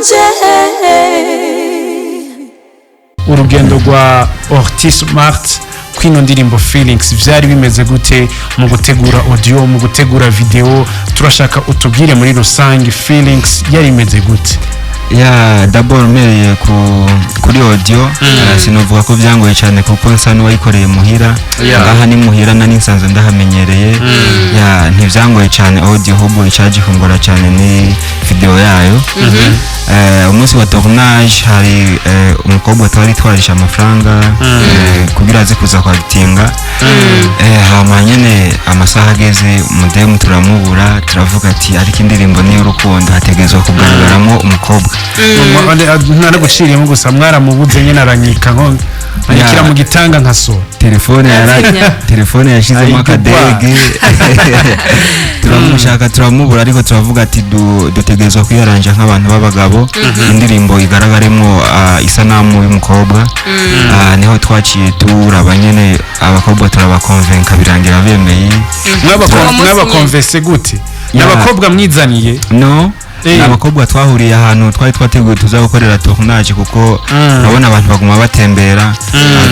Yanje. Urugendo rwa Orti Smart kwino ndirimbo Feelings vyari bimeze gute mu gutegura audio, mu gutegura video? Turashaka utubwire muri rusange, Feelings yari imeze gute? Ya, d'abord mpereye kuri audio, sinovuga ko byangoye cyane kuko nsa n'uwayikoreye muhira. Ngaha ni muhira, nari nsanzwe ndahamenyereye. Ya, ntibyangoye cyane audio, ahubwo icyaje kungora cyane ni video yayo. Umunsi wa tournage hari umukobwa twari twarisha amafaranga kugira aze kuza kwagitinga. Hama nyene amasaha ageze, umudemu turamubura. Turavuga ati: "Ariko indirimbo ni y'urukundo, hategerezwa kugaragaramo umukobwa." Naraguciriyemo gusa, mwaramubuze nyine, aranyika nko anyikira mu gitanga nka so. Telefone yara Arazimya. Telefone yashizemo Ayigwa. akadege. Turamushaka turamubura, ariko turavuga ati dutegerezwa kwiyaranja nk'abantu b'abagabo, indirimbo igaragaremo isanamu y'umukobwa. Niho twaciye turaba nyene abakobwa, turabakonvenka, birangira bemeye. Uwo munsi. Mwabakonvese gute? Ya. N'abakobwa mwizaniye? No, ni abakobwa twahuriye ahantu twari twateguye tuza gukorera tournage, kuko urabona abantu baguma batembera.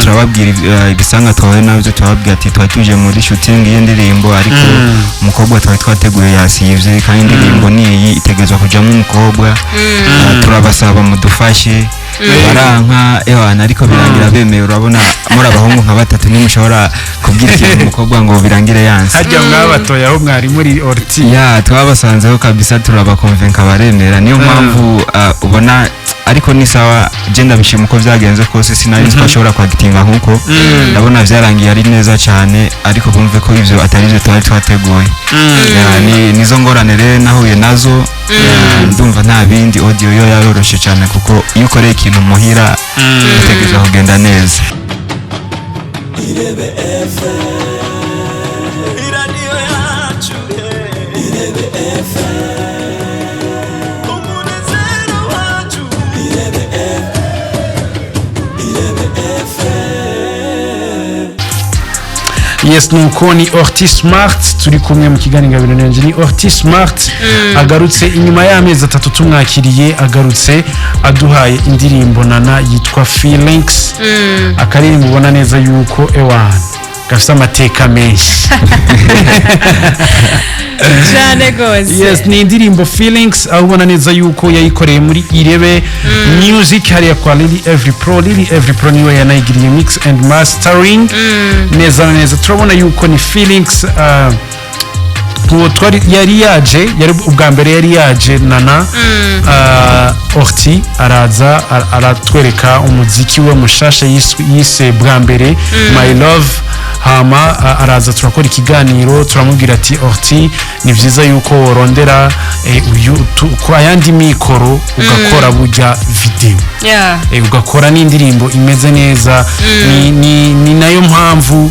Turababwira ibisanga twahuye nabyo, turababwira ati: "Twari tuje muri shooting y'indirimbo, ariko umukobwa twari twateguye yasivye, kandi indirimbo niyi itegerezwa kujamo umukobwa. Turabasaba mudufashe." Baranka ewana, ariko birangira bemeye. Urabona muri abahungu nka batatu, ntimushobora kubwira ikintu umukobwa ngo birangire yanse. Hajya mwabatoye aho mwari muri, Orti? Ya, twabasanzeho kabisa, turabakonvenka baremera. Niyo mpamvu ubona, ariko ni sawa, je ndabishima uko byagenze kose. Sinari nzi ko ashobora kwagitinga nkuko ndabona byarangiye ari neza cyane, ariko bumve ko ivyo atari byo twari twateguye. Ya, ni nizo ngorane rero nahuye nazo. Ya, ndumva nta bindi. Audio yo yaroroshe cyane, kuko iyo ukoreye ikintu muhira utegerezwa kugenda neza. Irebe FM, iradiyo yacu. Irebe FM, umunezero wacu. Irebe FM, Irebe FM. Yes, nuko ni Orti Smart turi kumwe mu kiganiro Ngabirano Yanje. Ni Orti Smart agarutse inyuma y'amezi 3 tumwakiriye, agarutse aduhaye indirimbo nana yitwa Feelings, akaririmbo ubona neza yuko ewana gafite amateka menshi. Cyane rwose. Yes, ni indirimbo Feelings, aho ubona neza yuko yayikoreye muri Irebe Music hariya kwa Lily Every Pro. Lily Every Pro niwe yanayigiriye mix and mastering neza na neza. Turabona yuko ni Feelings, uwo twari yari yaje, yari ubwa mbere yari yaje nana, Orti araza aratwereka umuziki we mushasha yise bwa mbere My Love. Hama araza turakora ikiganiro, turamubwira ati: "Orti, ni byiza yuko worondera uyu ku ayandi mikoro, ugakora burya video, ugakora n'indirimbo imeze neza." Ni nayo mpamvu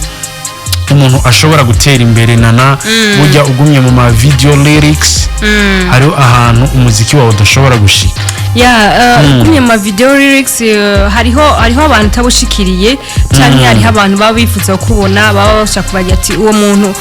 umuntu ashobora gutera imbere nana. Burya ugumye mu ma video lyrics, hariho ahantu umuziki wawe udashobora gushika. Ya, ugumye mu ma video lyrics, hariho abantu utabushikiriye, canke hariho abantu baba bifuza kubona, baba bashaka kubagira ati: "Uwo muntu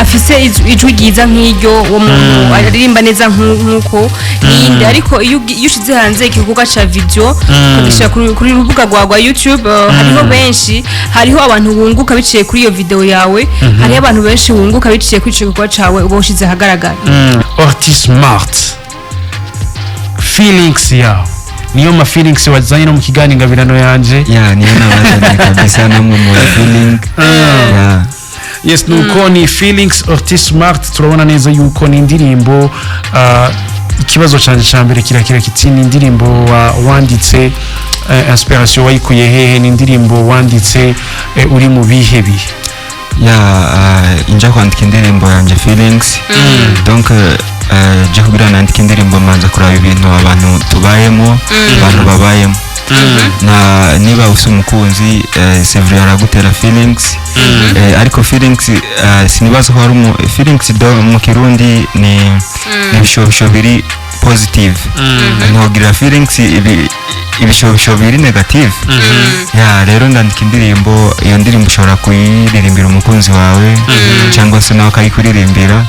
afise ijwi ryiza nk'iryo, uwo muntu aririmba neza nk'uko ninde?" Ariko iyo ushize hanze igikorwa ca video, ukagishyira kuri rubuga rwa YouTube, hariho benshi, hariho abantu bunguka biciye kuri iyo video yawe, hariho abantu benshi bunguka biciye kuri ico gikorwa cawe uba ushize ahagaragara. Orti Smart, Feelings yawe niyo ma feelings wazanye no mu kiganiro Ingabirano Yanje? Ya, niyo nabazaniye kabisa, namwe muri feeling ya. Yes, nuko ni Feelings, Orti Smart. Turabona neza yuko ni indirimbo, ikibazo canje ca mbere kirakira kiti: ni indirimbo wanditse, inspiration wayikuye hehe? Ni indirimbo wanditse uri mu bihe bihe? Ya, inja kwandika indirimbo yanjye Feelings, donc je kugira nandike indirimbo manza kuraba ibintu abantu tubayemo, abantu babayemo. Na niba ufite umukunzi, c'est vrai, aragutera feelings. Ariko feelings, sinibaza ko hari feelings do mu Kirundi ni ibishobisho biri positive. Ntiwogira feelings ibishobisho biri negative. Ya, rero ndandika indirimbo. Iyo ndirimbo ushobora kuyiririmbira umukunzi wawe, cyangwa se nawe akayikuririmbira,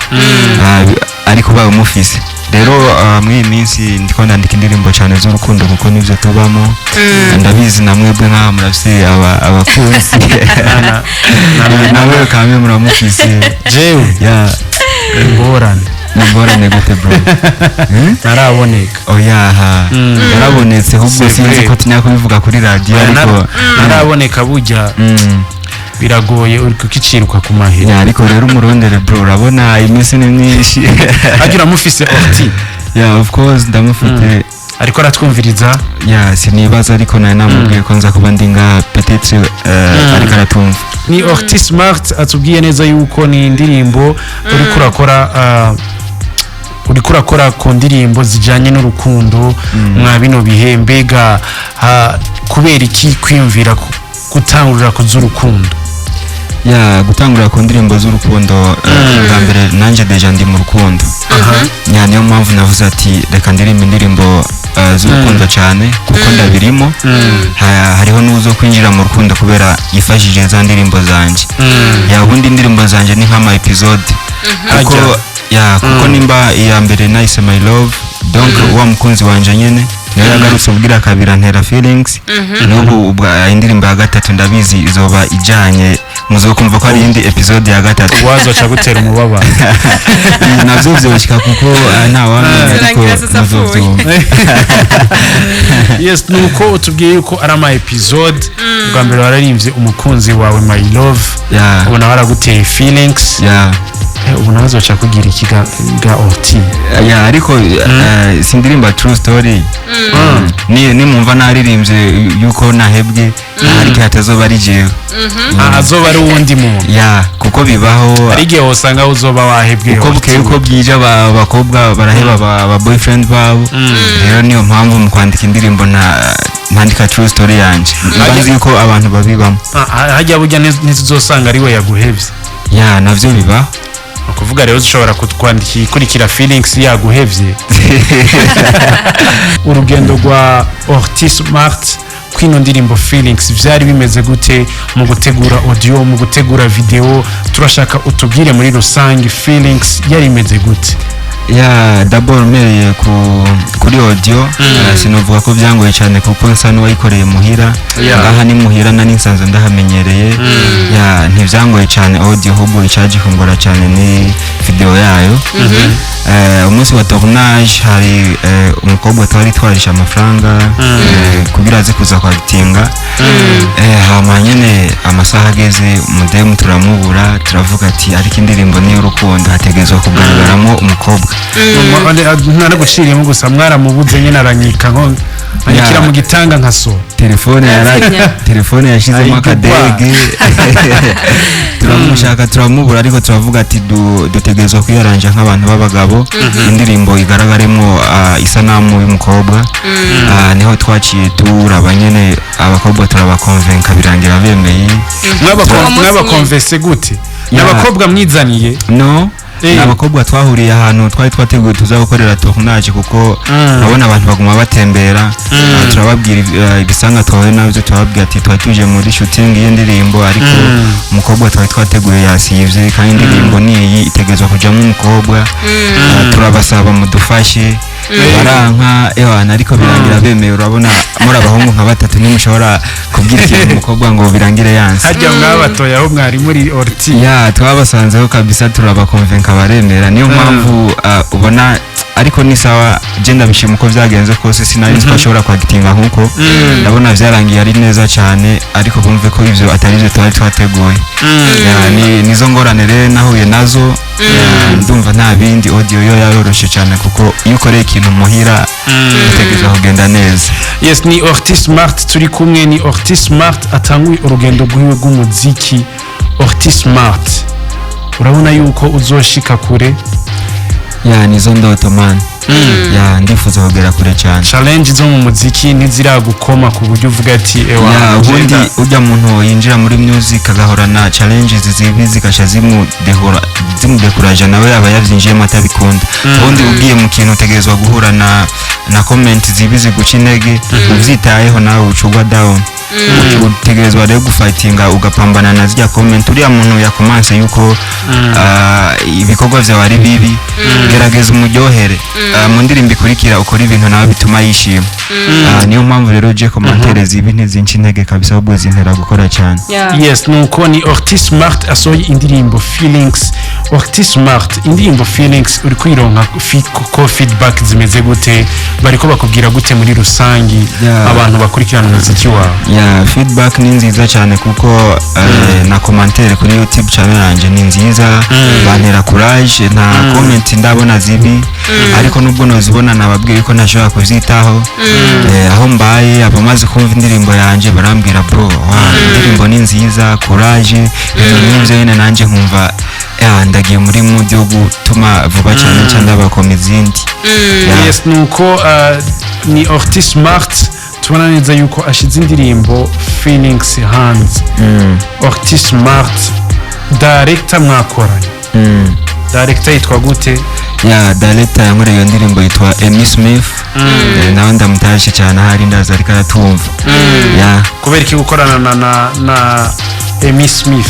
ariko ubaye umufise. Rero muri iyi minsi ndiko ndandika indirimbo cyane z'urukundo, kuko nivyo tubamo. Ndabizi na mwebwe nk'aha murafise abakunzi. Nawe kame muramufise. Jewe? Ya. Ingorane. Ni ingorane gute, bro? Hmm? Ntaraboneka. Oyaha, yarabonetse ahubwo. C'est Sinzi vrai. ko tinya kubivuga kuri radiyo, ariko Ntaraboneka burya. Biragoye, uri kukiciruka ku mahera. Ya, ariko rero umurondere, bro, urabona iminsi ni myinshi. Ariko uramufise, Orti? Yeah, of course ndamufite. Ariko aratwumviriza? Ya, sinibaza, ariko nari namubwiye ko nza kuba ndi nga peut-être ariko aratumva. Ni Orti Smart atubwiye neza yuko ni indirimbo uriko urakora, uriko urakora ku ndirimbo zijyanye n'urukundo mwa bino bihe. Mbega kubera iki kwiyumvira gutangurira ku z'urukundo? Ya, gutangurira ku ndirimbo z'urukundo, bwa mbere nanjye déjà ndi mu rukundo. Ya, niyo mpamvu navuze ati reka ndirimbe indirimbo z'urukundo cyane, kuko ndabirimo. Hariho n'uzo kwinjira mu rukundo kubera yifashishije za ndirimbo zanjye. Ya, ubundi indirimbo zanjye ni nk'ama episode, kuko Ajya. ya, kuko nimba iya mbere nayise My Love, donc wa mukunzi wanje nyene niyo yagarutse ubwira kabiri antera feelings. N'ubu indirimbo ya gatatu ndabizi izoba ijanye, muzokumva ko ari iyindi episode ya gatatu. Wazoca gutera umubabaro. Navyo vyoshika, kuko ntawamenya, ariko Turangira sasa apfuye. muzovyumva. Yes, nuko utubwiye yuko ari ama episode. Bwa mbere wararimbye umukunzi wawe My Love, ubu nawe araguteye feelings. Ubu nawe azoca kugira iki ga Orti? Ya, ariko sindirimba true story. Ni nimumva naririmbye yuko nahebwe, ariko hatazoba ari jewe. Azoba ari uwundi muntu. Ya, kuko bibaho. Hari igihe wosanga uzoba wahebwe. Uko bukeye uko bwije abakobwa baraheba aba boyfriend babo. Rero niyo mpamvu mu kwandika indirimbo ntandika true story yanje, mba nzi yuko abantu babibamo. Hajya burya ntituzosanga ari we yaguhevye? Ya, navyo bibaho. Ni ukuvuga rero ushobora kutwandikira ikurikira feelings yaguhevye. Urugendo rwa Orti Smart kwino ndirimbo Feelings vyari bimeze gute mu gutegura audio, mu gutegura video? Turashaka utubwire muri rusange, Feelings yari imeze gute? Ya, d'abord mpereye kuri audio, sinovuga ko byangoye cyane, kuko nsa n'uwayikoreye muhira. Ngaha ni muhira, nari nsanzwe ndahamenyereye. Ya, ntibyangoye cyane audio, ahubwo icyaje kungora cyane ni video yayo. Umunsi wa tournage hari umukobwa twari twarisha amafaranga kugira aze kuza kwagitinga. Hama nyene amasaha ageze, umudemu turamubura. Turavuga ati ariko indirimbo ni y'urukundo, hategerezwa kugaragaramo umukobwa. Naraguciriyemo gusa, mwaramubuze nyine, aranyika nko anyikira mu gitanga nka so. Telefone yara Arazimya. Telefone yashizemo Ayigwa. akadege. Turamushaka turamubura, ariko turavuga ati dutegerezwa kwiyaranja nk'abantu b'abagabo, indirimbo igaragaremo isanamu y'umukobwa. Niho twaciye turaba nyene abakobwa, turabakonvenka, birangira bemeye. Uwo munsi. Mwabakonvese gute? Ni Ya. abakobwa mwizaniye? No. Eh. Ni abakobwa twahuriye ahantu twari twateguye tuza gukorera tournage, kuko urabona abantu baguma batembera. Turababwira ibisanga twahuye nabyo, turababwira ati twari tuje muri shooting y'indirimbo, ariko umukobwa twari twateguye yasivye, kandi indirimbo niyi itegerezwa kujamo umukobwa. Turabasaba mudufashe, baranka ewana, ariko birangira bemeye. Urabona muri abahungu nka batatu ntimushobora kubwira ikintu umukobwa ngo birangire yanse. Hajya mwabatoye aho mwari muri, Orti? Ya, twabasanzeho kabisa, turabakonvenka baremera. Niyo mpamvu ubona, ariko ni sawa, je ndabishima uko byagenze kose. Sinari nzi ko ashobora kwagitinga nkuko ndabona byarangiye ari neza cyane, ariko bumve ko ivyo atari byo twari twateguye. Ya, nizo ngorane rero nahuye nazo. Ya, ndumva nta bindi. Audio yo yaroroshe cyane, kuko iyo ukoreye ikintu muhira utegerezwa kugenda neza. Yes, ni Orti Smart turi kumwe. Ni Orti Smart atanguye urugendo rwiwe rw'umuziki. Orti Smart, urabona yuko uzoshika kure? Ya, nizo ndoto, man. Ya, ndifuza kugera kure cyane. Challenge zo mu muziki ntiziragukoma ku buryo uvuga ati ewa? Ya, ubundi ngenda- ujya muntu yinjira muri music agahorana challenges zibi, zigasha zimudehora, zimudekuraje, nawe aba yabyinjiyemo atabikunda. Ubundi ugiye mu kintu utegerezwa guhura na comment zibi ziguca intege. Ubyitayeho nawe ucugwa down. Utegerezwa rero gufightinga, ugapambana na zirya comment. Uriya muntu yakomanse yuko ibikorwa vyawe ari bibi, gerageza umuryohere. Mu ndirimbo ikurikira ukora ibintu nawe bituma yishima. Niyo mpamvu rero je commentaire zibi ntizinca intege kabisa, ahubwo zintera gukora cyane. Yes, nuko ni Orti Smart asohoye indirimbo Feelings. Orti Smart, indirimbo Feelings uri kwironka ko feedback zimeze gute? Bariko bakubwira gute muri rusangi abantu bakurikirana umuziki wawe? Ya, feedback ni nziza cyane kuko na commentaire kuri YouTube channel yanjye ni nziza, bantera courage. Nta comment ndabona zibi, ariko nubwo nozibona nababwiye ko ntashobora kuzitaho. Aho mbaye, abamaze kumva indirimbo yanjye barambwira: "Bro, wow, indirimbo ni nziza, courage," ibintu nk'ibyo nyine. Nanjye nkumva ya, ndagiye muri mood yo gutuma vuba cyane cyane ndabakoma izindi. Ya. Yes, nuko ni Orti Smart, tubona neza yuko ashize indirimbo Feelings hanze. Orti Smart, director mwakoranye, director yitwa gute? Ya, director yankoreye iyo ndirimbo yitwa Amy Smith. Nawe ndamutashe cyane ahari, ndaza ariko aratumva. Ya. Kubera iki gukorana na Amy Smith?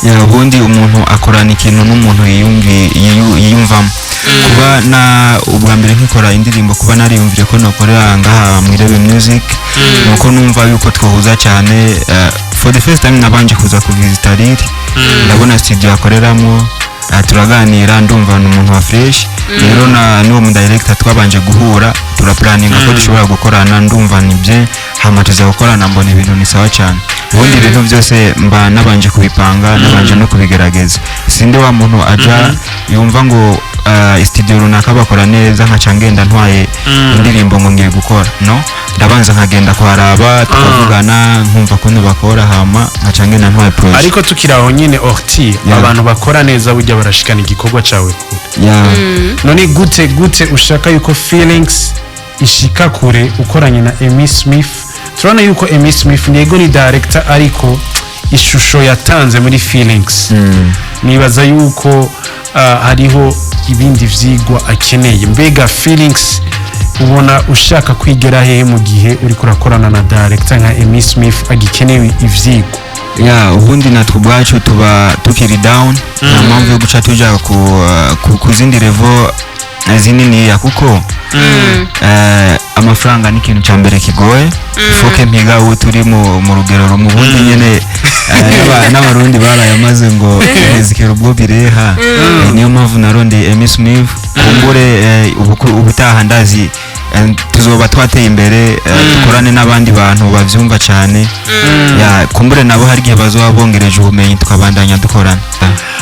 Ya, ubundi umuntu akorana ikintu n'umuntu yiyumvamo. Kuba na ubwa mbere nkikora indirimbo, kuba nariyumvire ko nakorera ngaha mu Irebe Music, nuko numva yuko twahuza cyane. For the first time nabanje kuza kuvisita Lili, ndabona studio akoreramo, turaganira, ndumva ni umuntu wa fresh. Rero na n'uwo mu director twabanje guhura, turaplaninga ko dushobora gukorana, ndumva ni bye, hama tuza gukorana, mbona ibintu ni sawa cyane. Ubundi ibintu byose mba nabanje kubipanga, nabanje no kubigerageza. Sindi wa muntu aja yumva ngo studio runaka bakora neza, nkaca ngenda ntwaye indirimbo ngo ngiye gukora. No, ndabanza nkagenda kuharaba, tukavugana, nkumva ukuntu bakora, hama nkaca ngenda ntwaye projet. Ariko tukiri aho nyine, Orti, abantu bakora neza burya barashikana igikorwa cawe kure. None gute ushaka yuko Feelings ishika kure ukoranye na Amy Smith? Turabona yuko Amy Smith ntego ni director, ariko ishusho yatanze muri Feelings, nibaza yuko hariho ibindi vyigwa akeneye. Mbega Feelings ubona ushaka kwigera hehe mu gihe uriko urakorana na director nka Amy Smith agikenewe ivyigwa? Ya, ubundi natwe ubwacu tuba tukiri down. Nta mpamvu yo guca tuja ku zindi level zininiya, kuko amafaranga ni ikintu cya mbere kigoye. Ifoke mpiga ubu turi mu rugero rumwe. Ubundi nyene n'Abarundi barayamaze ngo ntizikera ubwo bireha. Niyo mpamvu narondeye Amy Smith. Kumbure ubutaha ndazi tuzoba twateye imbere, dukorane n'abandi bantu bavyumva cyane. Ya, kumbure nabo hari igihe bazoba bongereje ubumenyi, tukabandanya dukorana.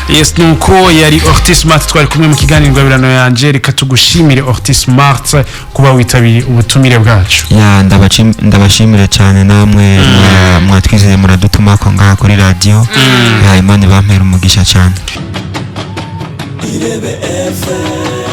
Yes, nuko yari Orti Smart twari kumwe mu kiganiro Ingabirano Yanje. Reka tugushimire, Orti Smart, kuba witabiriye ubutumire bwacu. Ya, ndabashimire cyane namwe mwatwizeye muradutuma ko ngaha kuri radio. Ya, Imana ibampera umugisha cyane. Irebe FM.